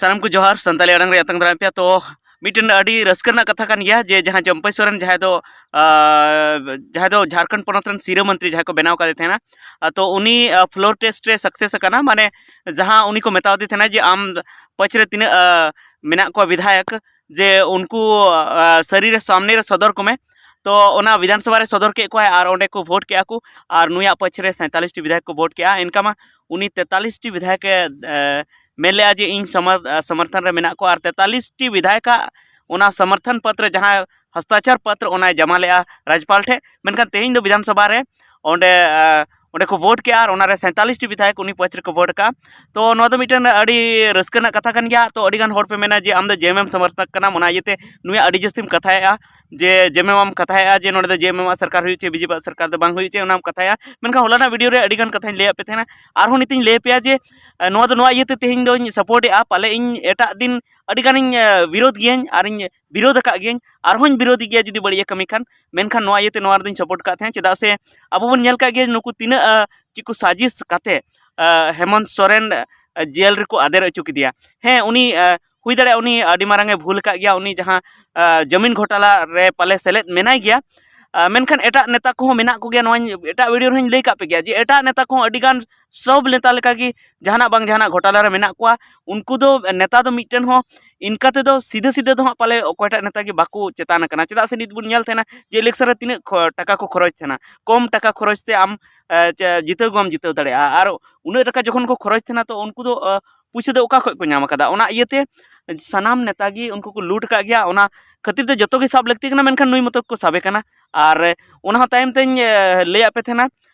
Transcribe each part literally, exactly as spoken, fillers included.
ᱥᱟᱱᱟᱢ ᱠᱚ ᱡᱚᱦᱟᱨ, ᱥᱟᱱᱛᱟᱲᱤ ᱟᱲᱟᱝ ᱨᱮ ᱟᱛᱟᱝ ᱫᱟᱨᱟᱢ ᱯᱮᱭᱟ᱾ ᱛᱚ ᱢᱤᱫᱴᱮᱱ ᱟᱹᱰᱤ ᱨᱟᱹᱥᱠᱟᱹ ᱨᱮᱱᱟᱜ ᱠᱟᱛᱷᱟ ᱠᱟᱱ ᱜᱮᱭᱟ ᱡᱮ ᱡᱟᱦᱟᱸ ᱪᱟᱹᱢᱯᱟᱹᱭ ᱥᱚᱨᱮᱱ, ᱡᱟᱦᱟᱸᱭ ᱫᱚ ᱟᱸ, ᱡᱟᱦᱟᱸᱭ ᱫᱚ ᱡᱷᱟᱲᱠᱷᱚᱸᱰ ᱯᱚᱱᱚᱛ ᱨᱮᱱ ᱥᱤᱨᱟᱹ ᱢᱚᱱᱛᱨᱤ ᱡᱟᱦᱟᱸᱭ ᱠᱚ ᱵᱮᱱᱟᱣ ᱠᱟᱫᱮ ᱛᱟᱦᱮᱱᱟ, ᱟᱸ, ᱛᱚ ᱩᱱᱤ ᱯᱷᱞᱳᱨ ᱴᱮᱥᱴ ᱨᱮ ᱥᱟᱠᱥᱮᱥ ᱟᱠᱟᱱᱟ᱾ ᱢᱟᱱᱮ ᱡᱟᱦᱟᱸ ᱩᱱᱤ ᱠᱚ ᱢᱮᱛᱟᱣ ᱫᱮ ᱛᱟᱦᱮᱱᱟ ᱡᱮ ᱟᱢ ᱯᱟᱹᱪ ᱨᱮ ᱛᱤᱱᱟᱹᱜ ᱟᱸ, ᱢᱮᱱᱟᱜ ᱠᱚᱣᱟ ᱵᱤᱫᱷᱟᱭᱚᱠ, ᱡᱮ ᱩᱱᱠᱩ ᱟᱸ, ᱥᱟᱹᱨᱤ ᱨᱮ ᱥᱟᱢᱱᱮ ᱨᱮ ᱥᱚᱫᱚᱨ ᱠᱚᱢᱮ᱾ ᱛᱚ ᱚᱱᱟ ᱵᱤᱫᱷᱟᱱ ᱥᱚᱵᱷᱟ ᱨᱮ ᱥᱚᱫᱚᱨ ᱠᱮᱫ ᱠᱚᱣᱟᱭ ᱟᱨ ᱚᱸᱰᱮ ᱠᱚ ᱵᱷᱳᱴ ᱠᱮᱫᱼᱟ ᱠᱚ ᱟᱨ ᱱᱩᱭᱟᱜ ᱯᱟᱹᱪ ᱨᱮ ᱥᱟᱸᱭᱛᱟᱞᱤᱥ ᱴᱤ ᱵᱤᱫᱷᱟᱭᱚᱠ ᱠᱚ ᱵᱷᱳᱴ ᱠᱮᱫᱼᱟ᱾ ᱮᱱᱠᱟ ᱢᱟ ᱩᱱᱤ ᱛᱮᱛᱟᱞᱤᱥ ᱴᱤ ᱵᱤᱫᱷᱟᱭᱚᱠ ᱮ ᱟᱸ, ᱢᱮᱱ ᱞᱮᱫᱼᱟ ᱡᱮ ᱤᱧ ᱥᱚᱢᱚᱨ-, ᱥᱚᱢᱚᱨᱛᱷᱚᱱ ᱨᱮ ᱢᱮᱱᱟᱜ ᱠᱚᱣᱟ ᱟᱨ ᱛᱮᱛᱟᱞᱤᱥ ᱴᱤ ᱵᱤᱫᱷᱟᱭᱚᱠᱟᱜ ᱚᱱᱟ ᱥᱚᱢᱚᱨᱛᱷᱚᱱ ᱯᱚᱛᱨᱚ, ᱡᱟᱦᱟᱸ ᱦᱚᱥᱛᱟᱠᱷᱚᱨ ᱯᱚᱛᱨᱚ, ᱚᱱᱟᱭ ᱡᱚᱢᱟ ᱞᱮᱫᱼᱟ ᱨᱟᱡᱽᱯᱟᱞ ᱴᱷᱮᱱ᱾ ᱢᱮᱱᱠᱷᱟᱱ ᱛᱮᱦᱮᱧ ᱫᱚ ᱵᱤᱫᱷᱟᱱ ᱥᱚᱵᱷᱟ ᱨᱮ ᱚᱸᱰᱮ, ᱟᱸ, ᱚᱸᱰᱮ ᱠᱚ ᱵᱷᱳᱴ ᱠᱮᱜᱼᱟ ᱟᱨ ᱚᱱᱟᱨᱮ ᱥᱟᱸᱭᱛᱟᱞᱤᱥ ᱴᱤ ᱵᱤᱫᱷᱟᱭᱚᱠ ᱩᱱᱤ ᱯᱟᱹᱪ ᱨᱮᱠᱚ ᱵᱷᱳᱴ ᱠᱟᱜᱼᱟ᱾ ᱛᱚ ᱱᱚᱣᱟ ᱫᱚ ᱢᱤᱫᱴᱮᱱ ᱟᱹᱰᱤ ᱨᱟᱹᱥᱠᱟᱹ ᱨᱮᱱᱟᱜ ᱠᱟᱛᱷᱟ ᱠᱟᱱ ᱜᱮᱭᱟ᱾ ᱛᱚ ᱟᱹᱰᱤ ᱜᱟᱱ ᱦᱚᱲ ᱯᱮ ᱢᱮᱱᱟ ᱡᱮ ᱟᱢ ᱫᱚ ᱡᱮ ᱮᱢ ᱮᱢ ᱥᱚᱢᱚᱨᱛᱷᱚᱠ ᱠᱟᱱᱟᱢ, ᱚᱱᱟ ᱤᱭᱟᱹᱛᱮ ᱱᱩᱭᱟᱜ ᱟᱹᱰᱤ ᱡᱟᱹᱥᱛᱤᱢ ᱠᱟᱛᱷᱟᱭᱮᱫᱼᱟ ᱡᱮ ᱡᱮ ᱮᱢ ᱮᱢ ᱟᱜ ᱥᱚᱨᱠᱟᱨ ᱦᱩᱭᱩᱜ ᱪᱮ ᱵᱤ ᱡᱮ ᱯᱤ ᱟᱜ ᱥᱚᱨᱠᱟᱨ ᱫᱚ ᱵᱟᱝ ᱦᱩᱭᱩᱜ ᱪᱮ, ᱚᱱᱟᱢ ᱠᱟᱛᱷᱟᱭᱟ᱾ ᱢᱮᱱᱠᱷᱟᱱ ᱦᱚᱞᱟᱱᱟᱜ ᱵᱷᱤᱰᱤᱭᱳ ᱨᱮ ᱟᱹᱰᱤ ᱜᱟᱱ ᱠᱟᱛᱷᱟᱧ ᱞᱟᱹᱭᱟᱫ ᱯᱮ ᱛᱟᱦᱮᱱᱟ᱾ ᱟᱨᱦᱚᱸ ᱱᱤᱛᱤᱧ ᱞᱟᱹᱭ ᱟᱯᱮᱭᱟ ᱡᱮ, ᱟᱸ, ᱱᱚᱣᱟ ᱫᱚ ᱱᱚᱣᱟ ᱤᱭᱟᱹᱛᱮ ᱛᱮᱦᱮᱧ ᱫᱚᱧ ᱥᱟᱯᱳᱨᱴ ᱮᱫᱼᱟ, ᱯᱟᱞᱮ ᱤᱧ ᱮᱴᱟᱜ ᱫᱤᱱ ᱟᱹᱰᱤ ᱜᱟᱱᱤᱧ, ᱟᱸ, ᱵᱤᱨᱳᱫᱷ ᱜᱤᱭᱟᱹᱧ ᱟᱨᱤᱧ ᱵᱤᱨᱳᱫᱷ ᱟᱠᱟᱫ ᱜᱤᱭᱟᱹᱧ, ᱟᱨᱦᱚᱸᱧ ᱵᱤᱨᱳᱫᱷ ᱜᱮᱭᱟ ᱡᱩᱫᱤ ᱵᱟᱹᱲᱤᱡ ᱮ ᱠᱟᱹᱢᱤ ᱠᱷᱟᱱ᱾ ᱢᱮᱱᱠᱷᱟᱱ ᱱᱚᱣᱟ ᱤᱭᱟᱹᱛᱮ ᱱᱚᱣᱟ ᱨᱮᱫᱚᱧ ᱥᱟᱯᱳᱨᱴ ᱠᱟᱜ ᱛᱟᱦᱮᱸᱫ, ᱪᱮᱫᱟᱜ ᱥᱮ ᱟᱵᱚ ᱵᱚᱱ ᱧᱮᱞ ᱠᱟᱜ ᱜᱮᱭᱟ ᱱᱩᱠᱩ ᱛᱤᱱᱟᱹᱜ, ᱟᱸ, ᱪᱮᱫ ᱠᱚ ᱥᱟᱡᱤᱥ ᱠᱟᱛᱮ, ᱟᱸ, ᱦᱮᱢᱚᱱᱛ ᱥᱚᱨᱮᱱ, ᱟᱸ, ᱡᱮᱞ ᱨᱮᱠᱚ ᱟᱫᱮᱨ ᱦᱚᱪᱚ ᱠᱮᱫᱮᱭᱟ᱾ ᱦᱮᱸ, ᱩᱱᱤ, ᱟᱸ, ᱦᱩᱭ ᱫᱟᱲᱮᱭᱟᱜᱼᱟ ᱩᱱᱤ ᱟᱹᱰᱤ ᱢᱟᱨᱟᱝ ᱮ ᱵᱷᱩᱞ ᱟᱠᱟᱫ ᱜᱮᱭᱟ, ᱩᱱᱤ ᱡᱟᱦᱟᱸ, ᱟᱸ, ᱡᱟᱢᱤᱱ ᱜᱷᱚᱴᱟᱞᱟ ᱨᱮ ᱯᱟᱞᱮ ᱥᱮᱞᱮᱫ ᱢᱮᱱᱟᱭ ᱜᱮᱭᱟ᱾ ᱟᱸ, ᱢᱮᱱᱠᱷᱟᱱ ᱮᱴᱟᱜ ᱱᱮᱛᱟ ᱠᱚᱦᱚᱸ ᱢᱮᱱᱟᱜ ᱠᱚᱜᱮᱭᱟ, ᱱᱚᱣᱟᱧ ᱮᱴᱟᱜ ᱵᱷᱤᱰᱤᱭᱳ ᱨᱮᱦᱚᱸᱧ ᱞᱟᱹᱭ ᱠᱟᱜ ᱯᱮ ᱜᱮᱭᱟ ᱡᱮ ᱮᱴᱟᱜ ᱱᱮᱛᱟ ᱠᱚᱦᱚᱸ ᱟᱹᱰᱤ ᱜᱟᱱ ᱥᱚᱵ ᱱᱮᱛᱟ ᱞᱮᱠᱟᱜᱮ ᱡᱟᱦᱟᱱᱟᱜ ᱵᱟᱝ ᱡᱟᱦᱟᱱᱟᱜ ᱜᱷᱚᱴᱟᱞᱟ ᱨᱮ ᱢᱮᱱᱟᱜ ᱠᱚᱣᱟ᱾ ᱩᱱᱠᱩ ᱫᱚ ᱱᱮᱛᱟ ᱫᱚ ᱢᱤᱫᱴᱮᱱ ᱦᱚᱸ ᱤᱱᱠᱟ ᱛᱮᱫᱚ ᱥᱤᱫᱷᱟᱹ ᱥᱤᱫᱷᱟᱹ ᱫᱚ ᱦᱟᱸᱜ ᱯᱟᱞᱮ ᱚᱠᱚᱭᱴᱟᱜ ᱱᱮᱛᱟ ᱜᱮ ᱵᱟᱠᱚ ᱪᱮᱛᱟᱱ ᱟᱠᱟᱱᱟ, ᱪᱮᱫᱟᱜ ᱥᱮ ᱱᱤᱛ ᱵᱚᱱ ᱧᱮᱞ ᱛᱟᱦᱮᱱᱟ ᱡᱮ ᱤᱞᱮᱠᱥᱚᱱ ᱨᱮ ᱛᱤᱱᱟᱹᱜ ᱠᱷᱚ-, ᱴᱟᱠᱟ ᱠᱚ ᱠᱷᱚᱨᱚᱪ ᱛᱟᱦᱮᱱᱟ, ᱠᱚᱢ ᱴᱟᱠᱟ ᱠᱷᱚᱨᱚᱪ ᱛᱮ ᱟᱢ, ᱮ, ᱪᱮ-, ᱡᱤᱛᱟᱹᱣ ᱜᱮ ᱵᱟᱢ ᱡᱤᱛᱟᱹᱣ ᱫᱟᱲᱮᱭᱟᱜᱼᱟ᱾ ᱟᱨ ᱩᱱᱟᱹᱜ ᱴᱟᱠᱟ ᱡᱚᱠᱷᱚᱱ ᱠᱚ ᱠᱷᱚᱨᱚᱪ ᱛᱟᱦᱮᱱᱟ, ᱛᱚ ᱩᱱᱠᱩ ᱫᱚ, ᱮ, ᱯᱩᱭᱥᱟᱹ ᱫᱚ ᱚᱠᱟ ᱠᱷᱚᱡ ᱠᱚ ᱧᱟᱢ ᱟᱠᱟᱫᱟ? ᱚᱱᱟ ᱤᱭᱟᱹᱛᱮ ᱥᱟᱱᱟᱢ ᱱᱮᱛᱟ ᱜᱮ ᱩᱱᱠᱩ ᱠᱚ ᱞᱩᱴ ᱟᱠᱟᱫ ᱜᱮᱭᱟ᱾ ᱚᱱᱟ ᱠᱷᱟᱹᱛᱤᱨ ᱛᱮ ᱡᱚᱛᱚ ᱜᱮ ᱥᱟᱵ ᱞᱟᱹᱠᱛᱤ ᱠᱟᱱᱟ, ᱢᱮᱱᱠᱷᱟᱱ ᱱᱩᱭ ᱢᱚᱛᱚ ᱠᱚ ᱥᱟᱵᱮ ᱠᱟᱱᱟ᱾ ᱟᱨ ᱚᱱᱟ ᱦᱚᱸ ᱛᱟᱭᱚᱢ ᱛᱮᱧ, ᱮ, ᱞᱟᱹᱭᱟᱫ ᱯᱮ ᱛᱟᱦᱮᱱᱟ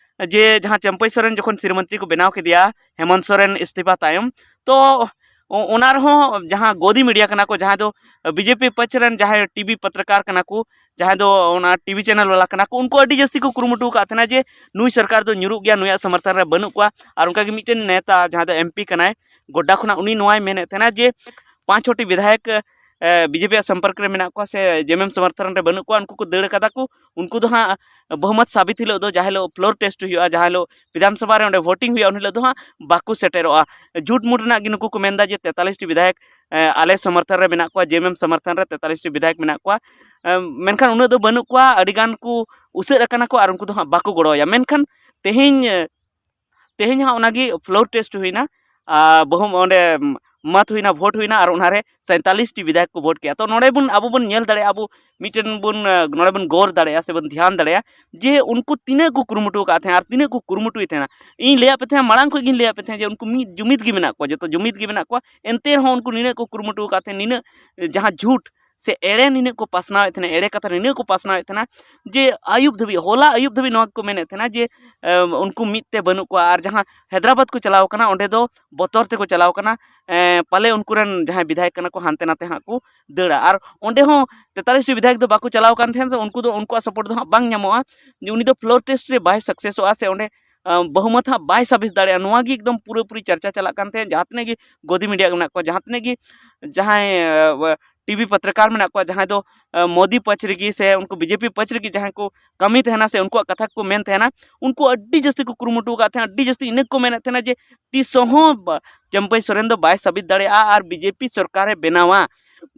ᱡᱮ ᱡᱟᱦᱟᱸ ᱪᱟᱹᱢᱯᱟᱹᱭ ᱥᱚᱨᱮᱱ ᱡᱚᱠᱷᱚᱱ ᱥᱤᱨᱟᱹ ᱢᱚᱱᱛᱨᱤ ᱠᱚ ᱵᱮᱱᱟᱣ ᱠᱮᱫᱮᱭᱟ ᱦᱮᱢᱚᱱᱛ ᱥᱚᱨᱮᱱ ᱤᱥᱛᱤᱯᱷᱟ ᱛᱟᱭᱚᱢ, ᱛᱚ ᱚ-, ᱚᱱᱟ ᱨᱮᱦᱚᱸ ᱡᱟᱦᱟᱸ ᱜᱚᱫᱤ ᱢᱤᱰᱤᱭᱟ ᱠᱟᱱᱟ ᱠᱚ, ᱡᱟᱦᱟᱸᱭ ᱫᱚ ᱵᱤᱡᱮᱯᱤ ᱯᱟᱹᱪ ᱨᱮᱱ ᱡᱟᱦᱟᱸᱭ ᱴᱤᱵᱷᱤ ᱯᱚᱛᱨᱚᱠᱟᱨ ᱠᱟᱱᱟ ᱠᱚ, ᱡᱟᱦᱟᱸᱭ ᱫᱚ ᱚᱱᱟ ᱴᱤᱵᱷᱤ ᱪᱮᱱᱮᱞ ᱵᱟᱞᱟ ᱠᱟᱱᱟ ᱠᱚ, ᱩᱱᱠᱩ ᱟᱹᱰᱤ ᱡᱟᱹᱥᱛᱤ ᱠᱚ ᱠᱩᱨᱩᱢᱩᱴᱩ ᱟᱠᱟᱫ ᱛᱟᱦᱮᱱᱟ ᱡᱮ ᱱᱩᱭ ᱥᱚᱨᱠᱟᱨ ᱫᱚ ᱧᱩᱨᱩᱜ ᱜᱮᱭᱟ, ᱱᱩᱭᱟᱜ ᱥᱚᱢᱚᱨᱛᱷᱚᱱ ᱨᱮ ᱵᱟᱹᱱᱩᱜ ᱠᱚᱣᱟ᱾ ᱟᱨ ᱚᱱᱠᱟᱜᱮ ᱢᱤᱫᱴᱮᱱ ᱱᱮᱛᱟ ᱡᱟᱦᱟᱸᱭ ᱫᱚ ᱮᱢ ᱯᱤ ᱠᱟᱱᱟᱭ ᱜᱳᱰᱰᱟ ᱠᱷᱚᱱᱟᱜ, ᱩᱱᱤ ᱱᱚᱣᱟᱭ ᱢᱮᱱᱮᱫ ᱛᱟᱦᱮᱱᱟ ᱡᱮ ᱯᱟᱸᱪ ᱪᱷᱚᱴᱤ ᱵᱤᱫᱷᱟᱭᱚᱠ, ᱮ, ᱵᱤᱡᱮᱯᱤ ᱟᱜ ᱥᱚᱢᱯᱚᱨᱠ ᱨᱮ ᱢᱮᱱᱟᱜ ᱠᱚᱣᱟ ᱥᱮ ᱡᱮ ᱮᱢ ᱮᱢ ᱥᱚᱢᱚᱨᱛᱷᱚᱱ ᱨᱮ ᱵᱟᱹᱱᱩᱜ ᱠᱚᱣᱟ, ᱩᱱᱠᱩ ᱠᱚ ᱫᱟᱹᱲ ᱠᱟᱫᱟ ᱠᱚ, ᱩᱱᱠᱩ ᱫᱚ ᱦᱟᱸᱜ ᱵᱚᱦᱩᱢᱚᱛ ᱥᱟᱵᱤᱛ ᱦᱤᱞᱳᱜ ᱫᱚ, ᱡᱟᱦᱟᱸ ᱦᱤᱞᱳᱜ floor test ᱦᱩᱭᱩᱜᱼᱟ, ᱡᱟᱦᱟᱸ ᱦᱤᱞᱳᱜ ᱵᱤᱫᱷᱟᱱ ᱥᱚᱵᱷᱟ ᱨᱮ ᱚᱸᱰᱮ voting ᱦᱩᱭᱩᱜᱼᱟ, ᱩᱱ ᱦᱤᱞᱳᱜ ᱫᱚ ᱦᱟᱸᱜ ᱵᱟᱠᱚ ᱥᱮᱴᱮᱨᱚᱜᱼᱟ᱾ ᱡᱷᱩᱴ ᱢᱩᱴ ᱨᱮᱱᱟᱜ ᱜᱮ ᱱᱩᱠᱩ ᱠᱚ ᱢᱮᱱᱫᱟ ᱡᱮ ᱛᱮᱛᱟᱞᱤᱥ ᱴᱤ ᱵᱤᱫᱷᱟᱭᱚᱠ, ᱮ, ᱟᱞᱮ ᱥᱚᱢᱚᱨᱛᱷᱚᱱ ᱨᱮ ᱢᱮᱱᱟᱜ ᱠᱚᱣᱟ, ᱡᱮ ᱮᱢ ᱮᱢ ᱥᱚᱢᱚᱨᱛᱷᱚᱱ ᱨᱮ ᱛᱮᱛᱟᱞᱤᱥ ᱴᱤ ᱵᱤᱫᱷᱟᱭᱚᱠ ᱢᱮᱱᱟᱜ ᱠᱚᱣᱟ᱾ ᱮ, ᱢᱮᱱᱠᱷᱟᱱ ᱩᱱᱟᱹᱜ ᱫᱚ ᱵᱟᱹᱱᱩᱜ ᱠᱚᱣᱟ, ᱟᱹᱰᱤ ᱜᱟᱱ ᱠᱚ ᱩᱥᱟᱹᱫ ᱟᱠᱟᱱᱟ ᱠᱚ ᱟᱨ ᱩᱱᱠᱩ ᱫᱚ ᱦᱟᱸᱜ ᱵᱟᱠᱚ ᱜᱚᱲᱚᱣᱟᱭᱟ᱾ ᱢᱮᱱᱠᱷᱟᱱ ᱛᱮᱦᱮᱧ, ᱮ, ᱛᱮᱦᱮᱧ ᱦᱟᱸᱜ ᱚᱱᱟᱜᱮ floor test ᱦᱩᱭᱱᱟ, ᱟᱨ ᱵᱚᱦᱩᱢ ᱚᱸᱰᱮ ᱢᱟᱛ ᱦᱩᱭᱱᱟ, vote ᱦᱩᱭᱱᱟ, ᱟᱨ ᱚᱱᱟᱨᱮ ᱥᱟᱸᱭᱛᱟᱞᱤᱥ ᱴᱤ ᱵᱤᱫᱷᱟᱭᱚᱠ ᱠᱚ vote ᱠᱮᱜᱼᱟ᱾ ᱛᱚ ᱱᱚᱰᱮ ᱵᱚᱱ, ᱟᱵᱚ ᱵᱚᱱ ᱧᱮᱞ ᱫᱟᱲᱮᱭᱟᱜᱼᱟ, ᱟᱵᱚ ᱢᱤᱫᱴᱮᱱ ᱵᱚᱱ, ᱮ, ᱱᱚᱰᱮ ᱵᱚᱱ ᱜᱚᱨ ᱫᱟᱲᱮᱭᱟᱜᱼᱟ ᱥᱮ ᱵᱚᱱ ᱫᱷᱮᱭᱟᱱ ᱫᱟᱲᱮᱭᱟᱜᱼᱟ ᱡᱮ ᱩᱱᱠᱩ ᱛᱤᱱᱟᱹᱜ ᱠᱚ ᱠᱩᱨᱩᱢᱩᱴᱩ ᱟᱠᱟᱫ ᱛᱟᱦᱮᱸᱱᱟ ᱟᱨ ᱛᱤᱱᱟᱹᱜ ᱠᱚ ᱠᱩᱨᱩᱢᱩᱴᱩᱭᱮᱫ ᱛᱟᱦᱮᱸᱱᱟ᱾ ᱤᱧ ᱞᱟᱹᱭᱟᱫ ᱯᱮ ᱛᱟᱦᱮᱸᱱᱟ, ᱢᱟᱲᱟᱝ ᱠᱷᱚᱱ ᱜᱤᱧ ᱞᱟᱹᱭᱟᱫ ᱯᱮ ᱛᱟᱦᱮᱸᱱᱟ ᱡᱮ ᱩᱱᱠᱩ ᱢᱤᱫ ᱡᱩᱢᱤᱫ ᱜᱮ ᱢᱮᱱᱟᱜ ᱠᱚᱣᱟ, ᱡᱚᱛᱚ ᱡᱩᱢᱤᱫ ᱜᱮ ᱢᱮᱱᱟᱜ ᱠᱚᱣᱟ, ᱮᱱᱛᱮ ᱨᱮᱦᱚᱸ ᱩᱱᱠᱩ ᱱᱤᱱᱟᱹᱜ ᱠᱚ ᱠᱩᱨᱩᱢᱩᱴᱩ ᱟᱠᱟᱫ ᱛᱟᱦᱮᱸᱱᱟ, ᱱᱤᱱᱟᱹᱜ ᱡᱟᱦᱟᱸ ᱡᱷᱩᱴ ᱥᱮ ᱮᱲᱮ ᱱᱤᱱᱟᱹᱜ ᱠᱚ ᱯᱟᱥᱱᱟᱣᱮᱫ ᱛᱟᱦᱮᱸᱱᱟ, ᱮᱲᱮ ᱠᱟᱛᱷᱟ ᱱᱤᱱᱟᱹᱜ ᱠᱚ ᱯᱟᱥᱱᱟᱣᱮᱫ ᱛᱟᱦᱮᱸᱱᱟ ᱡᱮ ᱟᱹᱭᱩᱵ ᱫᱷᱟᱹᱵᱤᱡ, ᱦᱚᱞᱟ ᱟᱹᱭᱩᱵ ᱫᱷᱟᱹᱵᱤᱡ ᱱᱚᱣᱟ ᱜᱮᱠᱚ ᱢᱮᱱᱮᱫ ᱛᱟᱦᱮᱸᱱᱟ ᱡᱮ, ᱮ, ᱩᱱᱠᱩ ᱢᱤᱫ ᱛᱮ ᱵᱟᱹᱱᱩᱜ ᱠᱚᱣᱟ᱾ ᱟᱨ ᱡᱟᱦᱟᱸ ᱦᱟᱭᱫᱨᱟᱵᱟᱫᱽ ᱠᱚ ᱪᱟᱞᱟᱣ ᱠᱟᱱᱟ, ᱚᱸᱰᱮ ᱫᱚ ᱵᱚᱛᱚᱨ ᱛᱮᱠᱚ ᱪᱟᱞᱟᱣ ᱠᱟᱱᱟ, ᱮ, ᱯᱟᱞᱮ ᱩᱱᱠᱩ ᱨᱮᱱ ᱡᱟᱦᱟᱸᱭ ᱵᱤᱫᱷᱟᱭᱚᱠ ᱠᱟᱱᱟ ᱠᱚ ᱦᱟᱱᱛᱮ ᱱᱟᱛᱮ ᱦᱟᱸᱜ ᱠᱚ ᱫᱟᱹᱲᱟ᱾ ᱟᱨ ᱚᱸᱰᱮ ᱦᱚᱸ ᱛᱮᱛᱟᱞᱤᱥ ᱵᱤᱫᱷᱟᱭᱚᱠ ᱫᱚ ᱵᱟᱠᱚ ᱪᱟᱞᱟᱣ ᱠᱟᱱ ᱛᱟᱦᱮᱸᱱ, ᱛᱚ ᱩᱱᱠᱩ ᱫᱚ, ᱩᱱᱠᱩᱣᱟᱜ support ᱫᱚ ᱦᱟᱸᱜ ᱵᱟᱝ ᱧᱟᱢᱚᱜᱼᱟ, ᱡᱮ ᱩᱱᱤ ᱫᱚ floor test ᱨᱮ ᱵᱟᱭ successᱚᱜᱼᱟ ᱥᱮ ᱚᱸᱰᱮ, ᱮ, ᱵᱚᱦᱩᱢᱚᱛ ᱦᱟᱸᱜ ᱵᱟᱭ ᱥᱟᱵᱤᱥ ᱫᱟᱲᱮᱭᱟᱜᱼᱟ᱾ ᱱᱚᱣᱟ ᱜᱮ ᱮᱠᱫᱚᱢ ᱯᱩᱨᱟᱹᱯᱩᱨᱤ ᱪᱟᱨᱪᱟ ᱪᱟᱞᱟᱜ ᱠᱟᱱ ᱛᱟᱦᱮᱸᱫ᱾ ᱡᱟᱦᱟᱸ ᱛᱤᱱᱟᱹᱜ ᱜᱮ ᱜᱚᱫᱤ media ᱢᱮᱱᱟᱜ ᱠᱚᱣᱟ, ᱡᱟᱦᱟᱸ ᱛᱤᱱᱟᱹᱜ ᱜᱮ ᱡᱟᱦᱟᱸᱭ, ᱮ, ᱴᱤᱵᱷᱤ ᱯᱚᱛᱨᱤᱠᱟᱨ ᱢᱮᱱᱟᱜ ᱠᱚᱣᱟ, ᱡᱟᱦᱟᱸᱭ ᱫᱚ, ᱮ, ᱢᱳᱫᱤ ᱯᱟᱹᱪ ᱨᱮᱜᱮ ᱥᱮ ᱩᱱᱠᱩ ᱵᱤᱡᱮᱯᱤ ᱯᱟᱹᱪ ᱨᱮᱜᱮ ᱡᱟᱦᱟᱸᱭ ᱠᱚ ᱠᱟᱹᱢᱤ ᱛᱟᱦᱮᱸᱱᱟ ᱥᱮ ᱩᱱᱠᱩᱣᱟᱜ ᱠᱟᱛᱷᱟ ᱠᱚ ᱢᱮᱱ ᱛᱟᱦᱮᱸᱱᱟ, ᱩᱱᱠᱩ ᱟᱹᱰᱤ ᱡᱟᱹᱥᱛᱤ ᱠᱚ ᱠᱩᱨᱩᱢᱩᱴᱩ ᱟᱠᱟᱫ ᱛᱟᱦᱮᱸᱱᱟ, ᱟᱹᱰᱤ ᱡᱟᱹᱥᱛᱤ ᱤᱱᱟᱹ ᱠᱚ ᱢᱮᱱᱮᱫ ᱛᱟᱦᱮᱸᱱᱟ ᱡᱮ ᱛᱤᱥ ᱦᱚᱸ ᱵᱟ-, ᱪᱟᱹᱢᱯᱟᱹᱭ ᱥᱚᱨᱮᱱ ᱫᱚ ᱵᱟᱭ ᱥᱟᱵᱤᱛ ᱫᱟᱲᱮᱭᱟᱜᱼᱟ ᱟᱨ ᱵᱤᱡᱮᱯᱤ ᱥᱚᱨᱠᱟᱨᱮ ᱵᱮᱱᱟᱣᱟ᱾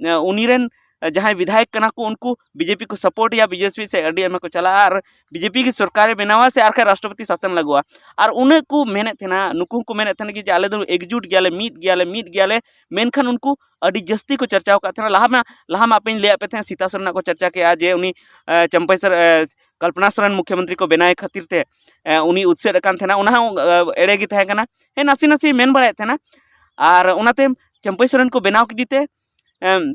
ᱮ, ᱩᱱᱤ ᱨᱮᱱ, ᱮ, ᱡᱟᱦᱟᱸᱭ ᱵᱤᱫᱷᱟᱭᱚᱠ ᱠᱟᱱᱟ ᱠᱚ, ᱩᱱᱠᱩ ᱵᱤᱡᱮᱯᱤ ᱠᱚ support ᱮᱭᱟ, ᱵᱤᱡᱮᱯᱤ ᱥᱮᱫ ᱟᱹᱰᱤ ᱟᱭᱢᱟ ᱠᱚ ᱪᱟᱞᱟᱜᱼᱟ ᱟᱨ ᱵᱤᱡᱮᱯᱤ ᱜᱮ ᱥᱚᱨᱠᱟᱨᱮ ᱵᱮᱱᱟᱣᱟ ᱥᱮ ᱟᱨ ᱠᱷᱟᱡ ᱨᱟᱥᱴᱨᱚᱯᱚᱛᱤ ᱥᱟᱥᱚᱱ ᱞᱟᱹᱜᱩᱜᱼᱟ᱾ ᱟᱨ ᱩᱱᱟᱹᱜ ᱠᱚ ᱢᱮᱱᱮᱫ ᱛᱟᱦᱮᱸᱱᱟ, ᱱᱩᱠᱩ ᱦᱚᱸᱠᱚ ᱢᱮᱱᱮᱫ ᱛᱟᱦᱮᱸᱱᱟ ᱡᱮ ᱟᱞᱮ ᱫᱚ ᱮᱠᱡᱩᱴ ᱜᱮᱭᱟᱞᱮ, ᱢᱤᱫ ᱜᱮᱭᱟᱞᱮ, ᱢᱤᱫ ᱜᱮᱭᱟᱞᱮ, ᱢᱮᱱᱠᱷᱟᱱ ᱩᱱᱠᱩ ᱟᱹᱰᱤ ᱡᱟᱹᱥᱛᱤ ᱠᱚ ᱪᱟᱨᱪᱟᱣ ᱟᱠᱟᱫ ᱛᱟᱦᱮᱸᱱᱟ᱾ ᱞᱟᱦᱟ ᱢᱟ, ᱞᱟᱦᱟ ᱢᱟ ᱟᱯᱮᱧ ᱞᱟᱹᱭᱟᱫ ᱯᱮ ᱛᱟᱦᱮᱸᱱ, ᱥᱤᱛᱟ ᱥᱚᱨᱮᱱ ᱨᱮᱱᱟᱜ ᱠᱚ ᱪᱟᱨᱪᱟ ᱠᱮᱜᱼᱟ ᱡᱮ ᱩᱱᱤ, ᱮ, ᱪᱟᱹᱢᱯᱟᱹᱭ ᱥᱚᱨ-, ᱮ, ᱠᱚᱞᱯᱚᱱᱟ ᱥᱚᱨᱮᱱ ᱢᱩᱠᱷᱭᱚᱢᱚᱱᱛᱨᱤ ᱠᱚ ᱵᱮᱱᱟᱣᱮ ᱠᱷᱟᱹᱛᱤᱨ ᱛᱮ, ᱮ, ᱩᱱᱤ ᱩᱪᱟᱹᱫ ᱟᱠᱟᱱ ᱛᱟᱦᱮᱸᱱᱟ, ᱚᱱᱟ ᱦᱚᱸ, ᱮ, ᱮᱲᱮ ᱜᱮ ᱛᱟᱦᱮᱸ ᱠᱟᱱᱟ᱾ ᱦᱮᱸ, ᱱᱟᱥᱮ ᱱᱟᱥᱮ ᱢᱮᱱ ᱵᱟᱲᱟᱭᱮᱫ ᱛᱟᱦᱮᱸᱱᱟ᱾ ᱟᱨ ᱚᱱᱟᱛᱮ ᱪᱟᱹᱢᱯᱟᱹᱭ ᱥᱚᱨᱮᱱ ᱠᱚ ᱵᱮᱱᱟᱣ ᱠᱮᱫᱮ ᱛᱮ, ᱮᱢ,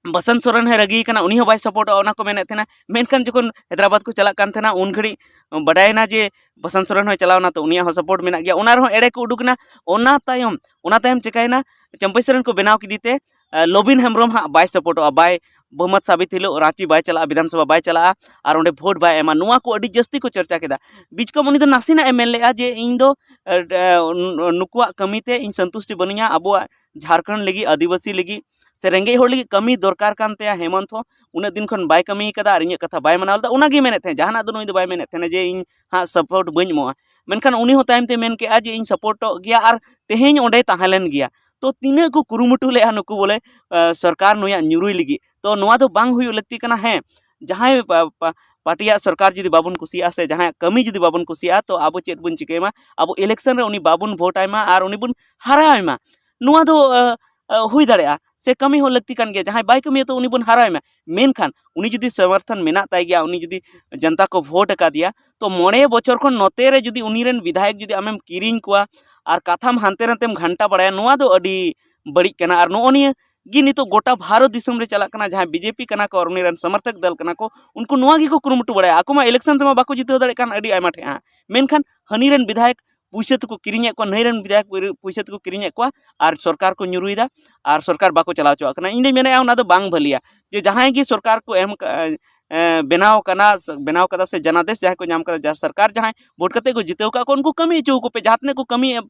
ᱵᱟᱥᱚᱱᱛ ᱥᱚᱨᱮᱱ ᱦᱚᱸᱭ ᱨᱟᱹᱜᱤ ᱠᱟᱱᱟ, ᱩᱱᱤ ᱦᱚᱸ ᱵᱟᱭ supportᱚᱜᱼᱟ, ᱚᱱᱟ ᱠᱚ ᱢᱮᱱᱮᱫ ᱛᱟᱦᱮᱸᱱᱟ᱾ ᱢᱮᱱᱠᱷᱟᱱ ᱡᱚᱠᱷᱚᱱ ᱦᱟᱭᱫᱨᱟᱵᱟᱫᱽ ᱠᱚ ᱪᱟᱞᱟᱜ ᱠᱟᱱ ᱛᱟᱦᱮᱸᱱᱟ, ᱩᱱ ᱜᱷᱟᱹᱲᱤᱡ ᱵᱟᱰᱟᱭᱮᱱᱟ ᱡᱮ ᱵᱟᱥᱚᱱᱛ ᱥᱚᱨᱮᱱ ᱦᱚᱸᱭ ᱪᱟᱞᱟᱣ ᱮᱱᱟ, ᱛᱚ ᱩᱱᱤᱭᱟᱜ ᱦᱚᱸ support ᱢᱮᱱᱟᱜ ᱜᱮᱭᱟ᱾ ᱚᱱᱟ ᱨᱮᱦᱚᱸ ᱮᱲᱮ ᱠᱚ ᱩᱰᱩᱠ ᱮᱱᱟ᱾ ᱚᱱᱟ ᱛᱟᱭᱚᱢ, ᱚᱱᱟ ᱛᱟᱭᱚᱢ ᱪᱤᱠᱟᱹᱭᱮᱱᱟ, ᱪᱟᱹᱢᱯᱟᱹᱭ ᱥᱚᱨᱮᱱ ᱠᱚ ᱵᱮᱱᱟᱣ ᱠᱮᱫᱮ ᱛᱮ, ᱮ, ᱞᱚᱵᱤᱱ ᱦᱮᱢᱵᱨᱚᱢ ᱦᱟᱸᱜ ᱵᱟᱭ supportᱚᱜᱼᱟ, ᱵᱟᱭ, ᱵᱚᱦᱩᱢᱚᱛ ᱥᱟᱵᱤᱛ ᱦᱤᱞᱳᱜ ᱨᱟᱸᱪᱤ ᱵᱟᱭ ᱪᱟᱞᱟᱜᱼᱟ, ᱵᱤᱫᱷᱟᱱ ᱥᱚᱵᱷᱟ ᱵᱟᱭ ᱪᱟᱞᱟᱜᱼᱟ, ᱟᱨ ᱚᱸᱰᱮ vote ᱵᱟᱭ ᱮᱢᱟ᱾ ᱱᱚᱣᱟ ᱠᱚ ᱟᱹᱰᱤ ᱡᱟᱹᱥᱛᱤ ᱠᱚ ᱪᱚᱨᱪᱟ ᱠᱮᱫᱟ᱾ ᱵᱤᱪᱠᱚᱢ ᱩᱱᱤ ᱫᱚ ᱱᱟᱥᱮᱱᱟᱜ ᱮ ᱢᱮᱱ ᱞᱮᱫᱼᱟ ᱡᱮ ᱤᱧ ᱫᱚ, ᱮ, ᱮ, ᱱᱩ-, ᱱᱩᱠᱩᱣᱟᱜ ᱠᱟᱹᱢᱤ ᱛᱮ ᱤᱧ ᱥᱚᱱᱛᱩᱥᱴᱤ ᱵᱟᱹᱱᱩᱧᱟ, ᱟᱵᱚᱣᱟᱜ ᱡᱷᱟᱲᱠᱷᱚᱸᱰ ᱞᱟᱹᱜᱤᱫ, ᱟᱹᱫᱤᱵᱟᱹᱥᱤ ᱞᱟᱹᱜᱤᱫ, ᱥᱮ ᱨᱮᱸᱜᱮᱡ ᱦᱚᱲ ᱞᱟᱹᱜᱤᱫ ᱠᱟᱹᱢᱤ ᱫᱚᱨᱠᱟᱨ ᱠᱟᱱ ᱛᱟᱭᱟ ᱦᱮᱢᱚᱱᱛ ᱦᱚᱸ᱾ ᱩᱱᱟᱹᱜ ᱫᱤᱱ ᱠᱷᱚᱱ ᱵᱟᱭ ᱠᱟᱹᱢᱤ ᱠᱟᱫᱟ ᱟᱨ ᱤᱧᱟᱹᱜ ᱠᱟᱛᱷᱟ ᱵᱟᱭ ᱢᱟᱱᱟᱣ ᱞᱮᱫᱟ, ᱚᱱᱟᱜᱮ ᱢᱮᱱᱮᱫ ᱛᱟᱦᱮᱸᱫ, ᱡᱟᱦᱟᱱᱟᱜ ᱫᱚ ᱱᱩᱭ ᱫᱚ ᱵᱟᱭ ᱢᱮᱱᱮᱫ ᱛᱟᱦᱮᱱᱟ ᱡᱮ ᱤᱧ ᱦᱟᱸᱜ ᱥᱟᱯᱳᱨᱴ ᱵᱟᱹᱧ ᱮᱢᱚᱜᱼᱟ᱾ ᱢᱮᱱᱠᱷᱟᱱ ᱩᱱᱤ ᱦᱚᱸ ᱛᱟᱭᱚᱢ ᱛᱮ ᱢᱮᱱ ᱠᱮᱜᱼᱟ ᱡᱮ ᱤᱧ ᱥᱟᱯᱳᱨᱴᱚᱜ ᱜᱮᱭᱟ ᱟᱨ ᱛᱮᱦᱮᱧ ᱚᱸᱰᱮᱭ ᱛᱟᱦᱮᱸ ᱞᱮᱱ ᱜᱮᱭᱟ᱾ ᱛᱚ ᱛᱤᱱᱟᱹᱜ ᱠᱚ ᱠᱩᱨᱩᱢᱩᱴᱩ ᱞᱮᱜᱼᱟ ᱱᱩᱠᱩ ᱵᱚᱞᱮ, ᱟᱸ, ᱥᱚᱨᱠᱟᱨ ᱱᱩᱭᱟᱜ ᱧᱩᱨᱩᱭ ᱞᱟᱹᱜᱤᱫ᱾ ᱛᱚ ᱱᱚᱣᱟ ᱫᱚ ᱵᱟᱝ ᱦᱩᱭᱩᱜ ᱞᱟᱹᱠᱛᱤ ᱠᱟᱱᱟ᱾ ᱦᱮᱸ, ᱡᱟᱦᱟᱸᱭ ᱯᱟ-, ᱯᱟ-, ᱯᱟᱨᱴᱤᱭᱟᱜ ᱥᱚᱨᱠᱟᱨ ᱡᱩᱫᱤ ᱵᱟᱵᱚᱱ ᱠᱩᱥᱤᱭᱟᱜᱼᱟ ᱥᱮ ᱡᱟᱦᱟᱸᱭᱟᱜ ᱠᱟᱹᱢᱤ ᱡᱩᱫᱤ ᱵᱟᱵᱚᱱ ᱠᱩᱥᱤᱭᱟᱜᱼᱟ, ᱛᱚ ᱟᱵᱚ ᱪᱮᱫ ᱵᱚᱱ ᱪᱤᱠᱟᱹᱭ ᱢᱟ? ᱟᱵᱚ ᱤᱞᱮᱠᱥᱚᱱ ᱨᱮ ᱩᱱᱤ ᱵᱟᱵᱚᱱ ᱵᱷᱳᱴ ᱟᱭ ᱢᱟ ᱟᱨ ᱩᱱᱤ ᱵᱚᱱ ᱦᱟᱨᱟᱣ ᱟᱭ ᱢᱟ᱾ ᱱᱚᱣᱟ ᱫᱚ, ᱟᱸ, ᱟᱸ, ᱦᱩᱭ ᱫᱟᱲᱮᱭᱟᱜᱼᱟ ᱥᱮ ᱠᱟᱹᱢᱤ ᱦᱚᱸ ᱞᱟᱹᱠᱛᱤ ᱠᱟᱱ ᱜᱮᱭᱟ᱾ ᱡᱟᱦᱟᱸᱭ ᱵᱟᱭ ᱠᱟᱹᱢᱤᱭᱟ ᱛᱚ ᱩᱱᱤ ᱵᱚᱱ ᱦᱟᱨᱟᱣ ᱟᱭ ᱢᱟ᱾ ᱢᱮᱱᱠᱷᱟᱱ ᱩᱱᱤ ᱡᱩᱫᱤ ᱥᱚᱢᱚᱨᱛᱷᱚᱱ ᱢᱮᱱᱟᱜ ᱛᱟᱭ ᱜᱮᱭᱟ, ᱩᱱᱤ ᱡᱩᱫᱤ ᱡᱚᱱᱛᱟ ᱠᱚ ᱵᱷᱳᱴ ᱟᱠᱟᱫᱮᱭᱟ, ᱛᱚ ᱢᱚᱬᱮ ᱵᱚᱪᱷᱚᱨ ᱠᱷᱚᱱ ᱱᱚᱛᱮ ᱨᱮ ᱡᱩᱫᱤ ᱩᱱᱤ ᱨᱮᱱ ᱵᱤᱫᱷᱟᱭᱚᱠ ᱡᱩᱫᱤ ᱟᱢᱮᱢ ᱠᱤᱨᱤᱧ ᱠᱚᱣᱟ ᱟᱨ ᱠᱟᱛᱷᱟᱢ ᱦᱟᱱᱛᱮ ᱱᱟᱛᱮᱢ ᱜᱷᱟᱱᱴᱟ ᱵᱟᱲᱟᱭᱟ, ᱱᱚᱣᱟ ᱫᱚ ᱟᱹᱰᱤ ᱵᱟᱹᱲᱤᱡ ᱠᱟᱱᱟ᱾ ᱟᱨ ᱱᱚᱜᱼᱚ ᱱᱤᱭᱟᱹ ᱜᱮ ᱱᱤᱛᱚᱜ ᱜᱚᱴᱟ ᱵᱷᱟᱨᱚᱛ ᱫᱤᱥᱚᱢ ᱨᱮ ᱪᱟᱞᱟᱜ ᱠᱟᱱᱟ᱾ ᱡᱟᱦᱟᱸᱭ ᱵᱤᱡᱮᱯᱤ ᱠᱟᱱᱟ ᱠᱚ ᱟᱨ ᱩᱱᱤ ᱨᱮᱱ ᱥᱚᱢᱚᱨᱛᱷᱚᱠ ᱫᱚᱞ ᱠᱟᱱᱟ ᱠᱚ, ᱩᱱᱠᱩ ᱱᱚᱣᱟ ᱜᱮᱠᱚ ᱠᱩᱨᱩᱢᱩᱴᱩ ᱵᱟᱲᱟᱭᱟ᱾ ᱟᱠᱚ ᱢᱟ ᱤᱞᱮᱠᱥᱚᱱ ᱨᱮᱢᱟ ᱵᱟᱠᱚ ᱡᱤᱛᱟᱹᱣ ᱫᱟᱲᱮᱭᱟᱜ ᱠᱟᱱ ᱟᱹᱰᱤ ᱟᱭᱢᱟ ᱴᱷᱮᱱ ᱦᱟᱸᱜ, ᱢᱮᱱᱠᱷᱟᱱ ᱦᱟᱹᱱᱤ ᱨᱮᱱ ᱵᱤᱫᱷᱟᱭᱚᱠ ᱯᱩᱭᱥᱟᱹ ᱛᱮᱠᱚ ᱠᱤᱨᱤᱧᱮᱫ ᱠᱚᱣᱟ, ᱱᱟᱹᱭ ᱨᱮᱱ ᱵᱤᱫᱷᱟᱭᱚᱠ ᱯᱩᱭᱥᱟᱹ ᱛᱮᱠᱚ ᱠᱤᱨᱤᱧᱮᱫ ᱠᱚᱣᱟ ᱟᱨ ᱥᱚᱨᱠᱟᱨ ᱠᱚ ᱧᱩᱨᱩᱭᱮᱫᱟ ᱟᱨ ᱥᱚᱨᱠᱟᱨ ᱵᱟᱠᱚ ᱪᱟᱞᱟᱣ ᱦᱚᱪᱚᱣᱟᱜ ᱠᱟᱱᱟ᱾ ᱤᱧ ᱫᱚᱧ ᱢᱮᱱᱮᱫᱼᱟ ᱚᱱᱟ ᱫᱚ ᱵᱟᱝ ᱵᱷᱟᱹᱞᱤᱭᱟ, ᱡᱮ ᱡᱟᱦᱟᱸᱭ ᱜᱮ ᱥᱚᱨᱠᱟᱨ ᱠᱚ ᱮᱢ ᱠᱟ-, ᱮ, ᱵᱮᱱᱟᱣ ᱠᱟᱱᱟ, ᱥ-, ᱵᱮᱱᱟᱣ ᱠᱟᱫᱟ ᱥᱮ ᱡᱟᱱᱟᱫᱮᱥ ᱡᱟᱦᱟᱸᱭ ᱠᱚ ᱧᱟᱢ ᱠᱟᱫᱟ, ᱡᱟᱦᱟᱸ ᱥᱚᱨᱠᱟᱨ ᱡᱟᱦᱟᱸᱭ ᱵᱷᱳᱴ ᱠᱟᱛᱮ ᱠᱚ ᱡᱤᱛᱟᱹᱣ ᱠᱟᱜ ᱠᱚ, ᱩᱱᱠᱩ ᱠᱟᱹᱢᱤ ᱦᱚᱪᱚ ᱟᱠᱚ ᱯᱮ, ᱡᱟᱦᱟᱸ ᱛᱤᱱᱟᱹᱜ ᱠᱚ ᱠᱟᱹᱢᱤ ᱮᱢ-,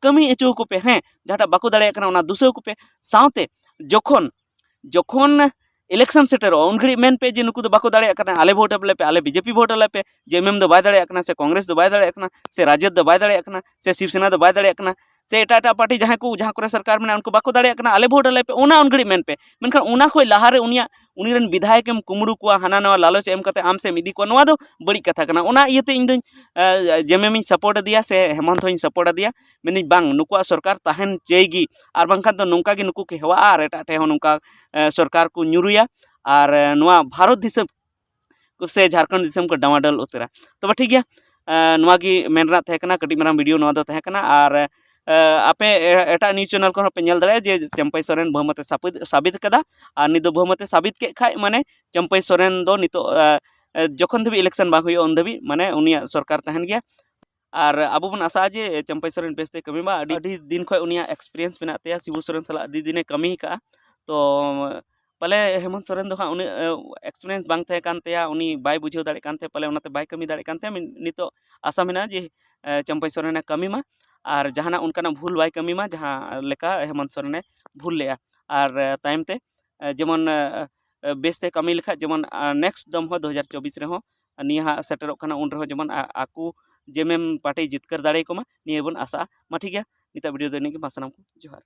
ᱠᱟᱹᱢᱤ ᱦᱚᱪᱚ ᱟᱠᱚ ᱯᱮ, ᱦᱮᱸ, ᱡᱟᱦᱟᱸᱴᱟᱜ ᱵᱟᱠᱚ ᱫᱟᱲᱮᱭᱟᱜ ᱠᱟᱱᱟ ᱚᱱᱟ ᱫᱩᱥᱟᱹᱣ ᱠᱚᱯᱮ᱾ ᱥᱟᱶᱛᱮ ᱡᱚᱠᱷᱚᱱ ᱡᱚᱠᱷᱚᱱ ᱤᱞᱮᱠᱥᱚᱱ ᱥᱮᱴᱮᱨᱚᱜᱼᱟ, ᱩᱱ ᱜᱷᱟᱹᱲᱤᱡ ᱢᱮᱱ ᱯᱮ ᱡᱮ ᱱᱩᱠᱩ ᱫᱚ ᱵᱟᱠᱚ ᱫᱟᱲᱮᱭᱟᱜ ᱠᱟᱱᱟ, ᱟᱞᱮ ᱵᱷᱳᱴ ᱮᱢ ᱞᱮ ᱯᱮ, ᱟᱞᱮ ᱵᱤᱡᱮᱯᱤ ᱵᱷᱳᱴ ᱟᱞᱮ ᱯᱮ, ᱡᱮ ᱮᱢ ᱮᱢ ᱫᱚ ᱵᱟᱭ ᱫᱟᱲᱮᱭᱟᱜ ᱠᱟᱱᱟ, ᱥᱮ ᱠᱚᱝᱜᱨᱮᱥ ᱫᱚ ᱵᱟᱭ ᱫᱟᱲᱮᱭᱟᱜ ᱠᱟᱱᱟ, ᱥᱮ ᱨᱟᱡᱚᱫ ᱫᱚ ᱵᱟᱭ ᱫᱟᱲᱮᱭᱟᱜ ᱠᱟᱱᱟ, ᱥᱮ ᱮᱴᱟᱜ ᱮᱴᱟᱜ ᱯᱟᱨᱴᱤ ᱡᱟᱦᱟᱸᱭ ᱠᱚ, ᱡᱟᱦᱟᱸ ᱠᱚᱨᱮ ᱥᱚᱨᱠᱟᱨ ᱢᱮᱱᱟᱜᱼᱟ, ᱩᱱᱠᱩ ᱵᱟᱠᱚ ᱫᱟᱲᱮᱭᱟᱜ ᱠᱟᱱᱟ, ᱟᱞᱮ ᱵᱷᱳᱴ ᱟᱞᱮ ᱯᱮ, ᱚᱱᱟ ᱩᱱ ᱜᱷᱟᱹᱲᱤᱡ ᱢᱮᱱ ᱯᱮ᱾ ᱢᱮᱱᱠᱷᱟᱱ ᱚᱱᱟ ᱠᱷᱚᱱ ᱞᱟᱦᱟᱨᱮ ᱩᱱᱤᱭᱟᱜ, ᱩᱱᱤ ᱨᱮᱱ ᱵᱤᱫᱷᱟᱭᱚᱠ ᱮᱢ ᱠᱩᱢᱵᱽᱲᱩ ᱠᱚᱣᱟ, ᱦᱟᱱᱟ ᱱᱟᱣᱟ ᱞᱟᱞᱚᱪ ᱮᱢ ᱠᱟᱛᱮ ᱟᱢ ᱥᱮᱫ ᱮᱢ ᱤᱫᱤ ᱠᱚᱣᱟ, ᱱᱚᱣᱟ ᱫᱚ ᱵᱟᱹᱲᱤᱡ ᱠᱟᱛᱷᱟ ᱠᱟᱱᱟ᱾ ᱚᱱᱟ ᱤᱭᱟᱹᱛᱮ ᱤᱧ ᱫᱚᱧ, ᱮ, ᱡᱮ ᱮᱢ ᱮᱢ ᱤᱧ ᱥᱟᱯᱳᱨᱴ ᱟᱫᱮᱭᱟ ᱥᱮ ᱦᱮᱢᱚᱱᱛ ᱦᱚᱸᱧ ᱥᱟᱯᱳᱨᱴ ᱟᱫᱮᱭᱟ᱾ ᱢᱮᱱᱫᱟᱹᱧ ᱵᱟᱝ, ᱱᱩᱠᱩᱣᱟᱜ ᱥᱚᱨᱠᱟᱨ ᱛᱟᱦᱮᱱ ᱪᱟᱹᱭ ᱜᱮ, ᱟᱨ ᱵᱟᱝᱠᱷᱟᱱ ᱫᱚ ᱱᱚᱝᱠᱟ ᱜᱮ ᱱᱩᱠᱩ ᱠᱚ ᱦᱮᱣᱟᱜᱼᱟ ᱟᱨ ᱮᱴᱟᱜ ᱴᱷᱮᱱ ᱦᱚᱸ ᱱᱚᱝᱠᱟ, ᱮ, ᱥᱚᱨᱠᱟᱨ ᱠᱚ ᱧᱩᱨᱩᱭᱟ᱾ ᱟᱨ, ᱮ, ᱱᱚᱣᱟ ᱵᱷᱟᱨᱚᱛ ᱫᱤᱥᱚᱢ ᱠᱚ ᱥᱮ ᱡᱷᱟᱲᱠᱷᱚᱸᱰ ᱫᱤᱥᱚᱢ ᱠᱚ ᱰᱟᱢᱟᱰᱳᱞ ᱩᱛᱟᱹᱨᱟ᱾ ᱛᱚᱵᱮ ᱴᱷᱤᱠ ᱜᱮᱭᱟ, ᱮ, ᱱᱚᱣᱟ ᱜᱮ ᱢᱮᱱ ᱨᱮᱱᱟᱜ ᱛᱟᱦᱮᱸ ᱠᱟᱱᱟ, ᱠᱟᱹᱴᱤᱡ ᱢᱟᱨᱟᱝ ᱵᱷᱤᱰᱤᱭᱳ ᱱᱚᱣᱟ ᱫᱚ ᱛᱟᱦᱮᱸ ᱠᱟᱱᱟ᱾ ᱟᱨ, ᱮ, ᱟᱯᱮ ᱮ-, ᱮᱴᱟᱜ ᱱᱤᱭᱩᱡᱽ ᱪᱮᱱᱮᱞ ᱠᱚᱨᱮ ᱦᱚᱸ ᱯᱮ ᱧᱮᱞ ᱫᱟᱲᱮᱭᱟᱜᱼᱟ ᱡᱮ ᱪᱟᱹᱢᱯᱟᱹᱭ ᱥᱚᱨᱮᱱ ᱵᱟᱹᱦᱩ ᱢᱟᱛᱮ ᱥᱟᱹᱵᱤᱫ, ᱥᱟᱹᱵᱤᱫ ᱠᱟᱫᱟ᱾ ᱟᱨ ᱱᱤᱛ ᱫᱚ ᱵᱟᱹᱦᱩ ᱢᱟᱛᱮ ᱥᱟᱹᱵᱤᱫ ᱠᱮᱫ ᱠᱷᱟᱡ, ᱢᱟᱱᱮ ᱪᱟᱹᱢᱯᱟᱹᱭ ᱥᱚᱨᱮᱱ ᱫᱚ ᱱᱤᱛᱚᱜ, ᱮ, ᱮ, ᱡᱚᱠᱷᱚᱱ ᱫᱷᱟᱹᱵᱤᱡ ᱤᱞᱮᱠᱥᱚᱱ ᱵᱟᱝ ᱦᱩᱭᱩᱜᱼᱟ, ᱩᱱ ᱫᱷᱟᱹᱵᱤᱡ ᱢᱟᱱᱮ ᱩᱱᱤᱭᱟᱜ ᱥᱚᱨᱠᱟᱨ ᱛᱟᱦᱮᱱ ᱜᱮᱭᱟ᱾ ᱟᱨ ᱟᱵᱚ ᱵᱚᱱ ᱟᱥᱟᱜᱼᱟ ᱡᱮ ᱪᱟᱹᱢᱯᱟᱹᱭ ᱥᱚᱨᱮᱱ ᱵᱮᱥ ᱛᱮ ᱠᱟᱹᱢᱤ ᱢᱟ᱾ ᱟᱹᱰᱤ ᱫᱤᱱ ᱠᱷᱚᱱ ᱩᱱᱤᱭᱟᱜ ᱮᱠᱥᱯᱤᱨᱤᱭᱮᱱᱥ ᱢᱮᱱᱟᱜ ᱛᱟᱭᱟ, ᱥᱤᱵᱩ ᱥᱚᱨᱮᱱ ᱥᱟᱞᱟᱜ ᱟᱹᱰᱤ ᱫᱤᱱᱮ ᱠᱟᱹᱢᱤ ᱟᱠᱟᱫᱼᱟ᱾ ᱛᱚ ᱯᱟᱞᱮ ᱦᱮᱢᱚᱱᱛ ᱥᱚᱨᱮᱱ ᱫᱚ ᱦᱟᱸᱜ ᱩᱱᱟᱹᱜ, ᱮ, ᱮᱠᱥᱯᱤᱨᱤᱭᱮᱱᱥ ᱵᱟᱝ ᱛᱟᱦᱮᱸ ᱠᱟᱱ ᱛᱟᱭᱟ, ᱩᱱᱤ ᱵᱟᱭ ᱵᱩᱡᱷᱟᱹᱣ ᱫᱟᱲᱮᱭᱟᱜ ᱠᱟᱱ ᱛᱟᱦᱮᱸ, ᱯᱟᱞᱮ ᱚᱱᱟᱛᱮ ᱵᱟᱭ ᱠᱟᱹᱢᱤ ᱫᱟᱲᱮᱭᱟᱜ ᱠᱟᱱ ᱛᱟᱦᱮᱸ᱾ ᱢᱤ-, ᱱᱤᱛᱚᱜ ᱟᱥᱟ ᱢᱮᱱᱟᱜᱼᱟ ᱡᱮ, ᱮ, ᱪᱟᱹᱢᱯᱟᱹᱭ ᱥᱚᱨᱮᱱᱮ ᱠᱟᱹᱢᱤ ᱢᱟ ᱟᱨ ᱡᱟᱦᱟᱱᱟᱜ ᱚᱱᱠᱟᱱᱟᱜ ᱵᱷᱩᱞ ᱵᱟᱭ ᱠᱟᱹᱢᱤ ᱢᱟ, ᱡᱟᱦᱟᱸ ᱞᱮᱠᱟ ᱦᱮᱢᱚᱱᱛ ᱥᱚᱨᱮᱱᱮ ᱵᱷᱩᱞ ᱞᱮᱜᱼᱟ᱾ ᱟᱨ ᱛᱟᱭᱚᱢ ᱛᱮ ᱡᱮᱢᱚᱱ ᱵᱮᱥᱛᱮ ᱠᱟᱹᱢᱤ ᱞᱮᱠᱷᱟᱡ ᱡᱮᱢᱚᱱ next ᱫᱚᱢ ᱦᱚᱸ ᱫᱩ ᱦᱟᱡᱟᱨ ᱪᱚᱵᱵᱤᱥ ᱨᱮᱦᱚᱸ ᱱᱤᱭᱟᱹ ᱦᱟᱸᱜ ᱥᱮᱴᱮᱨᱚᱜ ᱠᱟᱱᱟ, ᱩᱱ ᱨᱮᱦᱚᱸ ᱡᱮᱢᱚᱱ ᱟᱠᱚ ᱡᱮᱢᱮᱢ ᱯᱟᱨᱴᱤ ᱡᱤᱛᱠᱟᱹᱨ ᱫᱟᱲᱮᱭᱟᱠᱚ ᱢᱟ, ᱱᱤᱭᱟᱹ ᱵᱚᱱ ᱟᱥᱟᱜᱼᱟ᱾ ᱢᱟ ᱴᱷᱤᱠ ᱜᱮᱭᱟ, ᱱᱤᱛᱟᱜ ᱵᱷᱤᱰᱤᱭᱳ ᱫᱚ ᱤᱱᱟᱹᱜ ᱜᱮ᱾ ᱢᱟ ᱥᱟᱱᱟᱢ ᱠᱚ ᱡᱚᱦᱟᱨ᱾